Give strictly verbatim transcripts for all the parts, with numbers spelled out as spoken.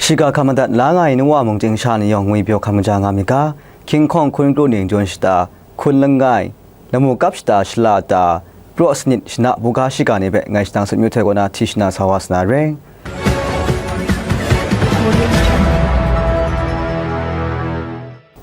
Shiga hkam madat la nga ai nu wa mung chying sha ni yawng ngwi pyaw hkam kaja nga myit ga, hkying hkawng hkun kru ning jawn shata, hkun langai, lamu kap shata shala ta, praw sanit shana buga shiga ni hpe ngai shadang sut myu htoi kaw na hti shana sa wa sa na re.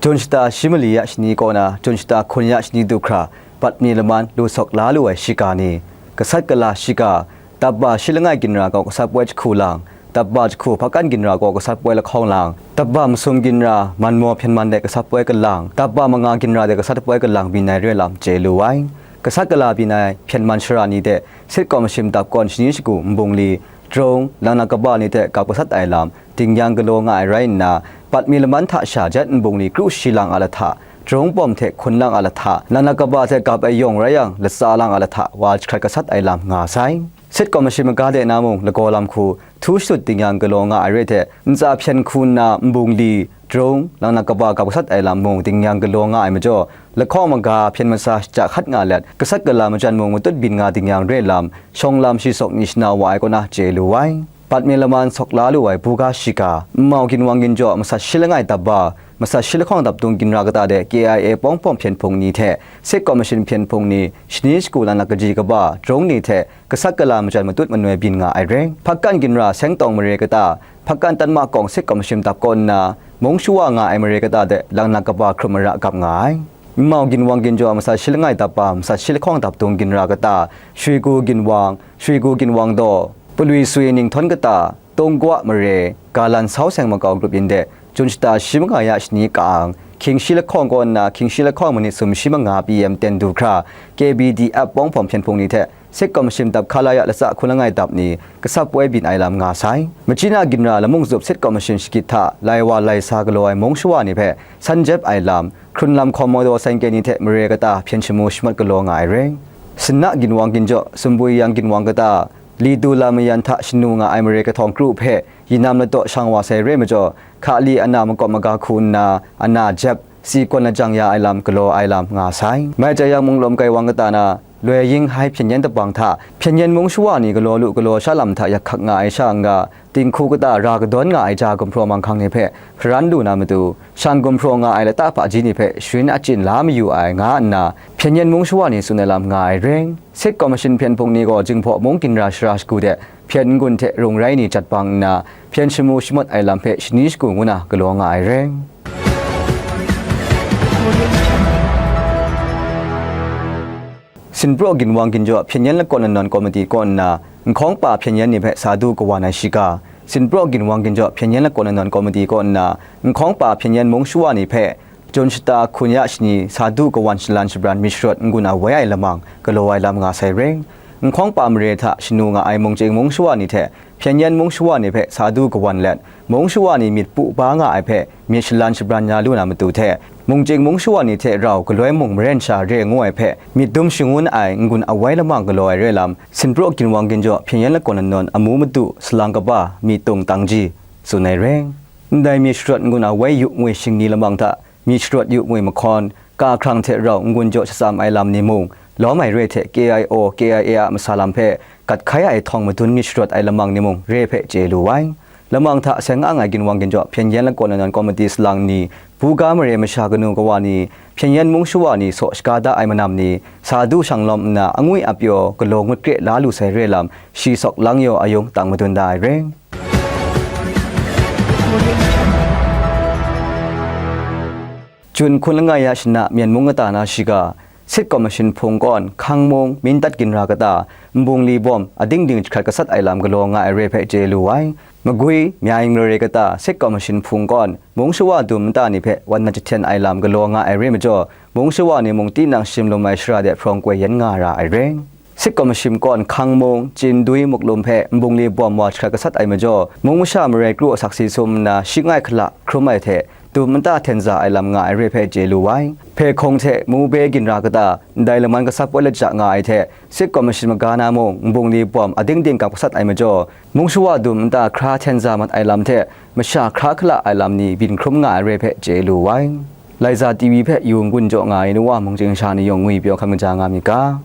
Jawn shata shi mali ya shani kaw na, jawn shata hkun ya shani du hkra, Patmi laman lu sawk la lu ai shiga ni, gasat gala shiga, Tabba shi langai ginra gaw gasat poi jahku lang, tabba jahku hpakan ginra gaw gasat poi lahkawng lang, tabba masum ginra manmaw hpyen man de gasat poi galang, tabba manga ginra de gasat poi galang byin ai re lam chye lu ai. Gasat gala byin ai hpyen man shara ni de, set kawm mashim dap kawn shani shagu nbungli, drung, langnak kaba ni hte gap gasat ai lam, dingyang galaw nga ai rai nna, Patmi laman hta sha jet nbungli kru shi lang a lahta, drung pawm hte hkun lang a lahta, langnak kaba hte gap ai yawng rai yang, latsa lang a lahta, wa jahkrat gasat ai lam nga sai. Set kawm mashim maga de na mung, lagaw lam hku, htu shadut dingyang galaw nga ai re hte, ntsa hpyen hku nna nbungli, drung, langnak kaba gap gasat ai lam mung dingyang galaw nga ai majaw, lahkawng maga hpyen masa shaja hkat nga let, gasat gala majan mung matut byin nga dingyang re lam, shawng lam shi sawk ni shana wa ai kaw na chye lu ai. Patmi laman sawk la lu ai buga shiga, nmau ginwang ginjaw masat shi langai tabba, masat shi lahkawng dap dung ginra kata de K I A pawng pawm hpyen hpung ni hte, set kawm mashim hpyen hpung ni, shani shagu langnak kaji kaba, drung ni hte, gasat gala majan matut manoi byin nga ai re. Hpakan ginra seng tawng mare kata, hpakan tanma kawng set kawm mashim dap kaw nna, mung shawa nga ai mare kata de langnak kaba hkrum mara gap nga ai. Nmau ginwang ginjaw masat shi langai dap ba, masat shi lahkawng dap dung ginra kata, shwigu ginwang, shwigu ginwang daw, palwi sui ninghthawn kata, tungkwa mare, galan sau seng makau grup yin de, jun shata shi manga ya shani ka-ang, hkying shi lahkawng kaw nna hkying shi lahkawng manit sum shi manga P M ten du hkra, K B D F pawng hpawm hpyen hpung ni hte, set kawm mashim dap hkala ya latsa hkun langai dap ni, gasat poi byin ai lam nga sai. Machyi na ginra lamung zup set kawm mashim shagit hta, lai wa lai sa galaw ai mung shawa ni hpe, san jep ai lam, hkrun lam hkawm mawdaw saingkye ni hte mare kata hpyen shamu shamat galaw nga ai re. Sinna ginwang ginjaw, sumbwi yang ginwang kata, li du lam mayan hta shanu nga ai mare kahtawng kru hpe, yinam ladaw shang wa sai re majaw, hkali ana makawp maga hku nna, ana jep, si kawn lajang ya ai lam, galaw ai lam nga sai. Mai chya yang, munglawm kaiwang kata na, loi ying hai hpyen yen dabang hta, hpyen yen mung shawa ni galaw lu galaw sha lam hta yak hkak nga ai sha n-ga, dinghku kata ra kadawn nga ai ja gumhpraw manghkang ni hpe hparan lu na matu, shan gumhpraw nga ai lata hpaji ni hpe sharin achyin la mayu ai, nga nna, hpyen yen mung shawa ni tsun ai lam nga ai re. Set kawm mashin hpyen hpung ni gaw Jinghpaw mung ginra shara shagu de hpyen n-gun hte rung rai ni jat bang nna, hpyen shamu shamawt ai lam hpe shani shagu ngu na galaw nga ai re. Sinpraw ginwang ginjaw hpyen yen lakawn lanawn komiti kaw nna, nhkawng pa hpyen yen ni hpe sa du kawan ai shiga, Sinpraw ginwang ginjaw hpyen yen lakawn lanawn komiti kaw nna, nhkawng pa hpyen yen mung shawa ni hpe, Jun shata hkun ya shani sa du kawan shalan shabran myit sharawt n-gun awai ai lamang galaw ai lam nga sai re. Nhkawng pa mare hta shanu nga ai mungchying mung shawa ni hte hpyen yen mung shawa ni hpe sa du kawan let, mung shawa ni myit pu ba nga ai hpe myit shalan shabran ya lu na matu hte, mungchying mung shawa ni hte rau galoi mung maren sha re ngu ai hpe myit dum shangun ai n-gun awai lamang galaw ai re lam, Sinpraw ginwang ginjaw hpyen yen lakawn lanawn amu madu salang kaba mi tung tang ji tsun ai re. Ndai myit sharawt n-gun awai yu ngwi shingni lamang hta, myit sharawt yu ngwi mahkawn, ka hkrang hte rau n-gun jaw shatsam ai lam ni mung, lawm ai re hte K I O, K I A a masa lam hpe gat hkai ai htawng madun myit sharawt ai lamang ni mung re hpe chye lu ai. Lamang hta seng ang ai ginwang ginjaw hpyen yen lakawn lanawn komiti salang ni, buga mare masha kanu kawa ni, hpyen yen mung shawa ni saw shaga da ai manam ni, sa du shang lawm nna angwi apyaw galaw ngut kre la lu sai re lam, shi sawk lang yaw ayung tang madun da ai re. Jun hkun langai ya shana Myen mung kata na shiga, Sit Kawm Mashin Hpung kawn, Hkang mung, Mindat ginra kata, nbungli bawm, ading ding jahkrat gasat ai lam galaw nga ai re hpe chye lu ai. Magwi, Myaing Mare kata, Sit Kawm Mashin Hpung kawn, mung shawa dum nta ni hpe wan na jahten ai lam galaw nga ai re majaw, mung shawa ni mung tinang shim lum ai shara de hprawng koi yen nga ra ai re. Sit Kawm Mashin kawn, Hkang mung, Chyindui, Muklum hpe nbungli bawm wa jahkrat gasat ai majaw, mung masha marai kru asak si sum nna, shi ngai hkala hkrum ai hte, dum nta hten za ai lam nga ai re hpe chye lu ai. Hpe hkawng hte Mube ginra kata, ndai laman gasat poi laja nga ai hte, Sit Kawm Mashin maga na mung, nbungli bawm ading ding gap gasat ai majaw, mung shawa dum nta hkra hten za mat ai lam hte, masha hkra hkala ai lam ni byin hkrum nga ai re hpe chye lu ai. Laiza T V hpe yu n-gun jaw nga ai nu wa mungchying sha ni yawng ngwi pyaw hkam kaja nga myit ga.